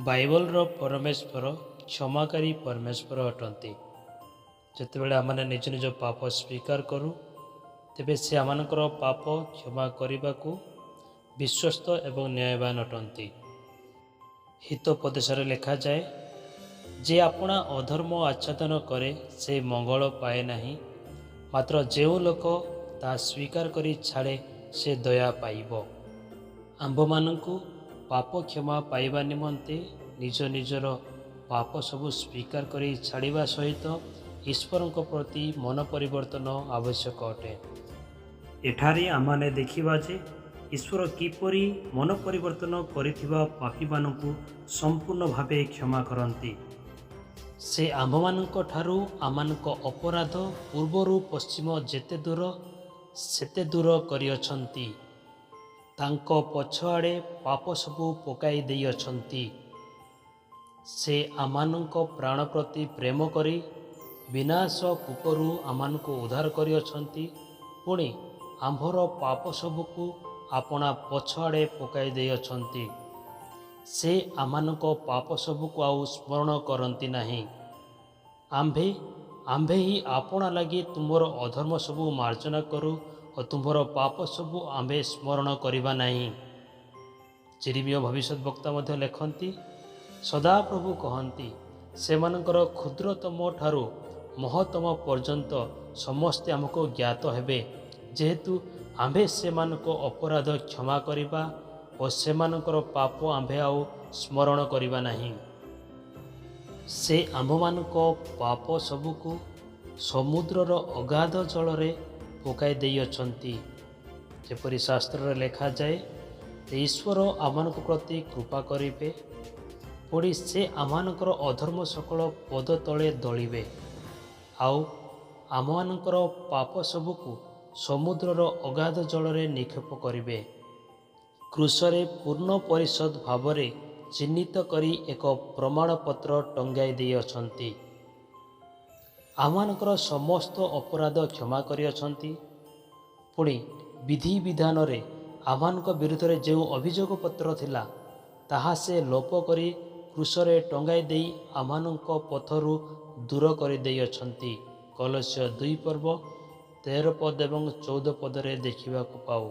ବାଇବଲର ପରମେଶ୍ୱର କ୍ଷମାକାରୀ ପରମେଶ୍ୱର ଅଟନ୍ତି। ଯେତେବେଳେ ଆମମାନେ ନିଜ ନିଜ ପାପ ସ୍ୱୀକାର କରୁ, ତେବେ ସେ ଆମମାନଙ୍କର ପାପ କ୍ଷମା କରିବାକୁ ବିଶ୍ୱସ୍ତ ଏବଂ ନ୍ୟାୟବାନ ଅଟନ୍ତି। ହିତୋପଦେଶରେ ଲେଖାଯାଏ ଯେ, ଆପଣା ଅଧର୍ମ ଆଚ୍ଛାଦନ କରେ, ସେ ମଙ୍ଗଳ ପାଏ ନାହିଁ, ମାତ୍ର ଯେଉଁ ଲୋକ ତାହା ସ୍ୱୀକାର କରି ଛାଡ଼େ, ସେ ଦୟା ପାଇବ। ଆମ୍ଭମାନଙ୍କୁ ପାପ କ୍ଷମା ପାଇବା ନିମନ୍ତେ ନିଜ ନିଜର ପାପ ସବୁ ସ୍ୱୀକାର କରି ଛାଡ଼ିବା ସହିତ ଈଶ୍ୱରଙ୍କ ପ୍ରତି ମନ ପରିବର୍ତ୍ତନ ଆବଶ୍ୟକ ଅଟେ। ଏଠାରେ ଆମମାନେ ଦେଖିବା ଯେ ଈଶ୍ୱର କିପରି ମନ ପରିବର୍ତ୍ତନ କରିଥିବା ପାପୀମାନଙ୍କୁ ସମ୍ପୂର୍ଣ୍ଣ ଭାବେ କ୍ଷମା କରନ୍ତି। ସେ ଆମ୍ଭମାନଙ୍କ ଠାରୁ ଆମମାନଙ୍କ ଅପରାଧ ପୂର୍ବରୁ ପଶ୍ଚିମ ଯେତେ ଦୂର, ସେତେ ଦୂର କରିଅଛନ୍ତି। ତାଙ୍କ ପଛଆଡ଼େ ପାପ ସବୁ ପକାଇ ଦେଇଅଛନ୍ତି। ସେ ଆମମାନଙ୍କ ପ୍ରାଣ ପ୍ରତି ପ୍ରେମ କରି ବିନାଶ କୂପରୁ ଆମମାନଙ୍କୁ ଉଦ୍ଧାର କରିଅଛନ୍ତି, ପୁଣି ଆମ୍ଭର ପାପ ସବୁକୁ ଆପଣା ପଛଆଡ଼େ ପକାଇ ଦେଇଅଛନ୍ତି। ସେ ଆମମାନଙ୍କ ପାପ ସବୁକୁ ଆଉ ସ୍ମରଣ କରନ୍ତି ନାହିଁ। ଆମ୍ଭେ ହିଁ ଆପଣା ଲାଗି ତୁମର ଅଧର୍ମ ସବୁ ମାର୍ଜନା କରୁ ଓ ତୁମ୍ଭର ପାପ ସବୁ ଆମ୍ଭେ ସ୍ମରଣ କରିବା ନାହିଁ। ଯିରିମିୟ ଭବିଷ୍ୟତ ବକ୍ତା ମଧ୍ୟ ଲେଖନ୍ତି, ସଦାପ୍ରଭୁ କହନ୍ତି, ସେମାନଙ୍କର କ୍ଷୁଦ୍ରତମ ଠାରୁ ମହତ୍ତମ ପର୍ଯ୍ୟନ୍ତ ସମସ୍ତେ ଆମକୁ ଜ୍ଞାତ ହେବେ, ଯେହେତୁ ଆମ୍ଭେ ସେମାନଙ୍କ ଅପରାଧ କ୍ଷମା କରିବା ଓ ସେମାନଙ୍କର ପାପ ଆମ୍ଭେ ଆଉ ସ୍ମରଣ କରିବା ନାହିଁ। ସେ ଆମ୍ଭମାନଙ୍କ ପାପ ସବୁକୁ ସମୁଦ୍ରର ଅଗାଧ ଜଳରେ ପକାଇ ଦେଇଅଛନ୍ତି। ଯେପରି ଶାସ୍ତ୍ରରେ ଲେଖାଯାଏ ଯେ, ଈଶ୍ୱର ଆମମାନଙ୍କ ପ୍ରତି କୃପା କରିବେ, ପୁଣି ସେ ଆମମାନଙ୍କର ଅଧର୍ମ ସକଳ ପଦ ତଳେ ଦଳିବେ ଆଉ ଆମମାନଙ୍କର ପାପ ସବୁକୁ ସମୁଦ୍ରର ଅଗାଧ ଜଳରେ ନିକ୍ଷେପ କରିବେ। କ୍ରୁଶରେ ପୂର୍ଣ୍ଣ ପରିଶୋଧ ଭାବରେ ଚିହ୍ନିତ କରି ଏକ ପ୍ରମାଣପତ୍ର ଟଙ୍ଗାଇ ଦେଇଅଛନ୍ତି। ଆମମାନଙ୍କର ସମସ୍ତ ଅପରାଧ କ୍ଷମା କରିଅଛନ୍ତି। ପୁଣି ବିଧିବିଧାନରେ ଆମମାନଙ୍କ ବିରୁଦ୍ଧରେ ଯେଉଁ ଅଭିଯୋଗ ପତ୍ର ଥିଲା, ତାହା ସେ ଲୋପ କରି କ୍ରୁଶରେ ଟଙ୍ଗାଇ ଦେଇ ଆମମାନଙ୍କ ପଥରୁ ଦୂର କରିଦେଇଅଛନ୍ତି। କଲସୀୟ 2 ପର୍ବ 13 ପଦ ଏବଂ 14 ପଦରେ ଦେଖିବାକୁ ପାଉ।